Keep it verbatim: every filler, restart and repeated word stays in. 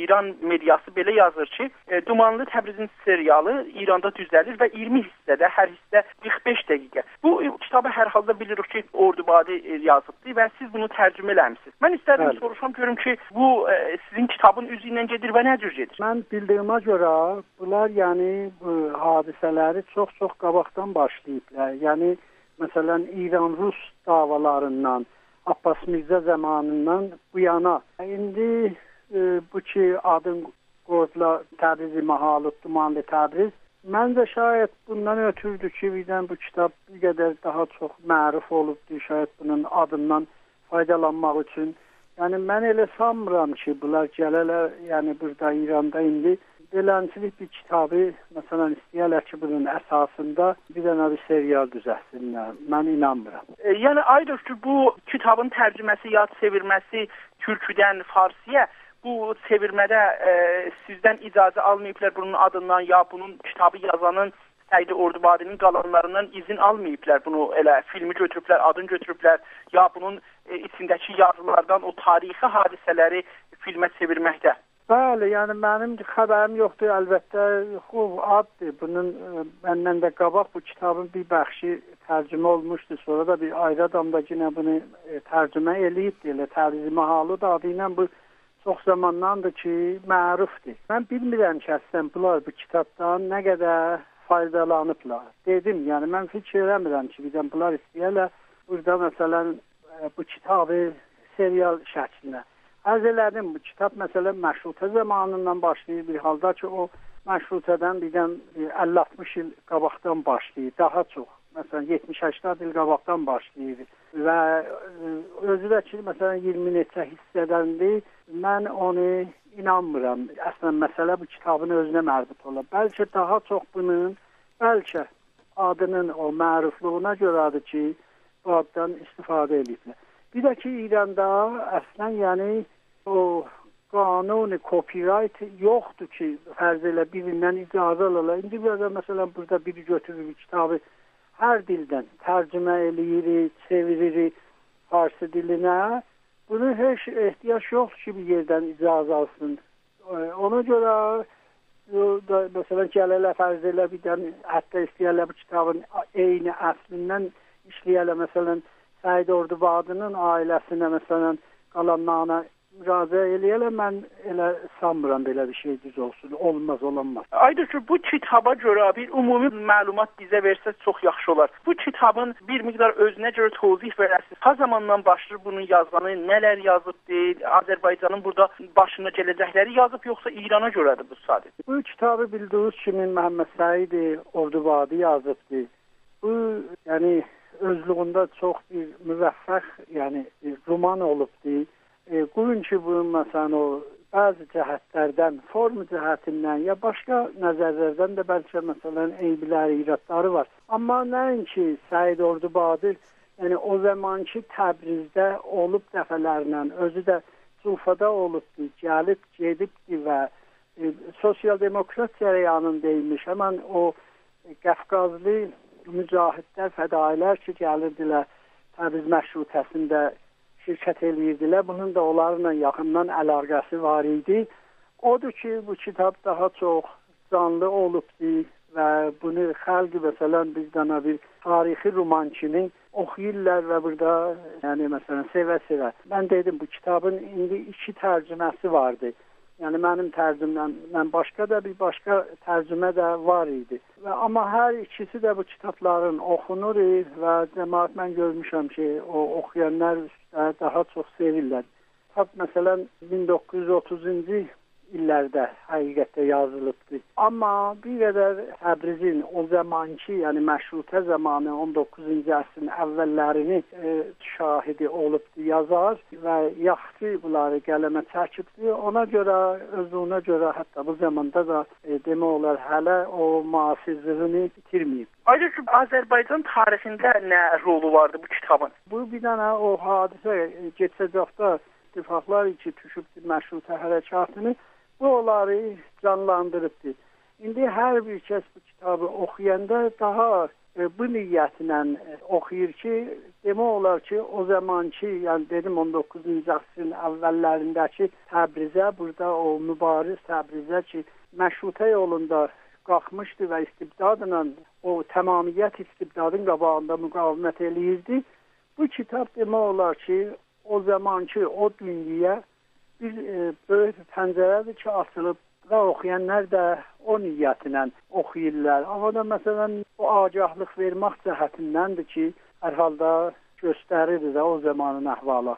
ایران مئدیاسی بئله یازیر کی، ائ، دومانلی تبریزین سریالی ایراندا دوزه‌لیر و اییرمی حیصه‌ده، هر حیصه قیرخ بئش دقیقه. بو، ائ، کیتابی هر حالدا بیلیریک کی، اوردوبادی، ائ، یازیبدی و سیز بونو ترجمه ائله‌میسینیز. من ایستردیم، بلی، سوروشام، گؤروم کی، بو، ائ، سیزین کیتابین اوزو ایله گئدیر و نه جور گئدیر؟ من بیلدیییمه گؤره، بونلار، یعنی، بو حادثه‌لری چوخ-چوخ قاباقدان باشلاییبلار. یعنی، مثلا، ایران-روس دعوالاریندان، عباس میرزه زامانیندان بو یانا. ایندی، ائ، بو کی، آدین قویدولار تبریز ماحالی، دومانلی تبریز. منجه، شاید بوندان اؤتوردو کی، بیردن بو کیتاب بیر قدر داها چوخ معروف اولوبدو، شاید بونون آدیندان فایدالانماق اوچون. یعنی، من ائله سانمیرام کی، بونلار گله‌لر، یعنی، بورادا ایراندا ایندی بئلنچیلیک بیر کیتابی، مثلا، ایسته‌یه‌لر کی، بونون اساسیندا بیر دنه بیر سریال دوزلتسینلر. من اینانمیرام. ائ، یعنی، آقای دکتر، بو کیتابین ترجمه‌سی یا چئویرمه‌سی تورکودن فارسی‌یا، بو چئویرمه‌ده، ائ، سیزدن اجازه آلماییبلار بونون آدیندان، یا بونون کیتابی یازانین، سعید اردوبادی‌نین قالانلاریندان اذن آلماییبلار، بونو ائله فیلمی گؤتوروبلر، آدینی گؤتوروبلر، یا بونون، ائ، ایچینده‌کی یازیلاردان او تاریخی حادثه‌لری فیلمه چئویرمکده؟ بلی، یعنی منیم خبریم یوخدور. البته، خوب، آددیر. بونون، ائ، مندن ده قاباق بو کیتابین بیر بخشی ترجمه اولموشدو. سونرا دا بیر آیری آدام دا یئنه بونو، ائ، ترجمه ائله‌ییبدی. ائله تبریز ماحالی دا آدی ایله بو چوخ زامانداندیر کی، معروفدور. من بیلمیرم کی، اصلا بونلار بو کیتابدان نه قدر فایدالانیبلار. دئدیم، یعنی من فیکیر ائله‌میرم کی، بیردن بونلار ایسته‌یه‌لر بورادا، مثلا، ائ، بو کیتابی سریال شکلینه. عرض ائله‌دیم، بو کیتاب، مثلا، مشروطه زامانیندان باشلاییر، بیر حالدا کی، او مشروطه‌دن بیردن، ائ، اللی آلتمیش ایل قاباقدان باشلاییر، داها چوخ. مثلا، یئتمیش هشتاد ایل قاباقدان باشلاییر. و، ائ، اؤزو ده کی، مثلا، اییرمی نئچه حیصه‌دندیر، من اونو اینانمیرام. اصلا، مسئله بو کیتابین اؤزونه مربوط اولا. بلکه داها چوخ بونون، بلکه آدینین او معروفلوغونا گؤره‌دیر کی، بو آددان استفاده ائدیبلر. بیر ده کی، ایراندا اصلا، یعنی، او قانون کپی‌رایت یوخدور کی، فرض ائله بیریندن اجازه آلالار. ایندی بیر آز دا، مثلا، بورادا بیری گؤتورور بیر کیتابی هر دیلدن ترجمه ائله‌ییر، چئویریر فارسی دیلینه. بونون هئچ احتیاج یوخدور کی، بیر یئردن اجازه آلسین. ائ، اونا گؤره، ائ، دا، مثلا، گله‌لر، فرض ائله، بیر دنه، حتی ایسته‌یه‌لر بو کیتابین عینی اصلیندن ایشله‌یه‌لر، مثلا، سعید اردوبادی‌نین عائله‌سینه، مثلا، قالانلارینا مراجعت ائله‌یه‌لر، من ائله سانمیرام بئله بیر شئی دوز اولسون. اولماز، اولانماز. آقای دکتر، بو کیتابا گؤره بیر عمومی معلومات بیزه وئرسز چوخ یاخشی اولار. بو کیتابین بیر مقدار اؤزونه گؤره توضیح وئره‌سینیز. ها زاماندان باشلاییر بونون یازانی، نه‌لر یازیبدی، آذربایجانین بورادا باشینا گله‌جکلری یازیب، یوخسا ایرانا گؤره‌دیر بو ساده‌جه؟ بو کیتابی بیلدیگینیز کیمی محمد سعید اردوبادی یازیبدی. بو، یعنی، اؤزلویونده چوخ بیر موفق، یعنی، بیر رومان اولوبدو. ائ، بوگون کی، بو، مثلا، او بعضی جهتلردن، فرم جهتیندن یا باشقا نظرلردن ده بلکه، مثلا، عیبلری، ایرادلاری وار. آمما نه‌اینکی سعید اردوبادی، یعنی، او زامانکی تبریزده اولوب دفعه‌لرله، اؤزو ده جوفادا اولوبدو، گلیب، گئدیبدی و، ائ، سوسیال دموکرات جریانیندا ایمیش. همن او قافقازلی مجاهدلر، فدایی‌لر کی، گلیردیلر تبریز مشروطه‌سینده شرکت ائله‌ییردیلر. بونون دا اونلارلا یاخیندان علاقه‌سی وار ایدی. اودور کی، بو کیتاب داها چوخ جانلی اولوبدو و بونو خالق، مثلا، بیر دنه بیر تاریخی رومان کیمی اوخویورلار و بورادا، یعنی، مثلا، سئوه-سئوه. من دئدیم، بو کیتابین ایندی ایکی ترجمه‌سی واردی. یعنی، منیم ترجمه‌مدن باشقا دا بیر باشقا ترجمه ده وار ایدی. و، آمما هر ایکیسی ده بو کیتابلارین اوخونور و جماعت، من گؤرموشم کی، او اوخویانلار اوسته داها چوخ سئویرلر. کیتاب، مثلا، مین دوققوز یوز اوتوزونجو ایللرده حقیقتده یازیلیبدی. آمما بیر قدر تبریزین او زامانکی، یعنی مشروطه زامانی، اون دوققوزونجو عصرین اوللرینی، ائ، شاهدی اولوبدو یازار و یاخشی بونلاری قلمه چکیبدی. اونا گؤره، اؤزونه گؤره حتی بو زاماندا دا، ائ، دئمک اولار، هله او معاصرلیغینی ایتیرمه‌ییب. آقای دکتر، آذربایجان تاریخینده نه رولو واردی بو کیتابین؟ بو بیر دنه او حادثه، ائ، کئچه‌جکده اتفاقلار کی، دوشوبدو مشروطه حرکاتینی، بو اونلاری جانلاندیریبدی. ایندی هر بیر کس بو کیتابی اوخویاندا داها ائ، بو نیتله، ائ، اوخویور کی، دئمک اولار کی، او زامانکی، یعنی دئدیم، اون دوققوزونجو عصرین اوّللرینده‌کی تبریزه، بورادا او مبارز تبریزه کی، مشروطه یولوندا قالخمیشدی و استبدادلا، او تمامیت استبدادین قاباغیندا مقاومت ائله‌ییردی. بو کیتاب دئمک اولار کی، او زامانکی او دونیایا بیر، ائ، بؤیوک بیر پنجره‌دیر کی، آچیلیب و اوخویانلار دا او نیتله اوخویورلار. آمما دا، مثلا، او آگاهلیق وئرمک جهتیندندیر کی، هر حالدا گؤستریر ده او زامانین احوالات.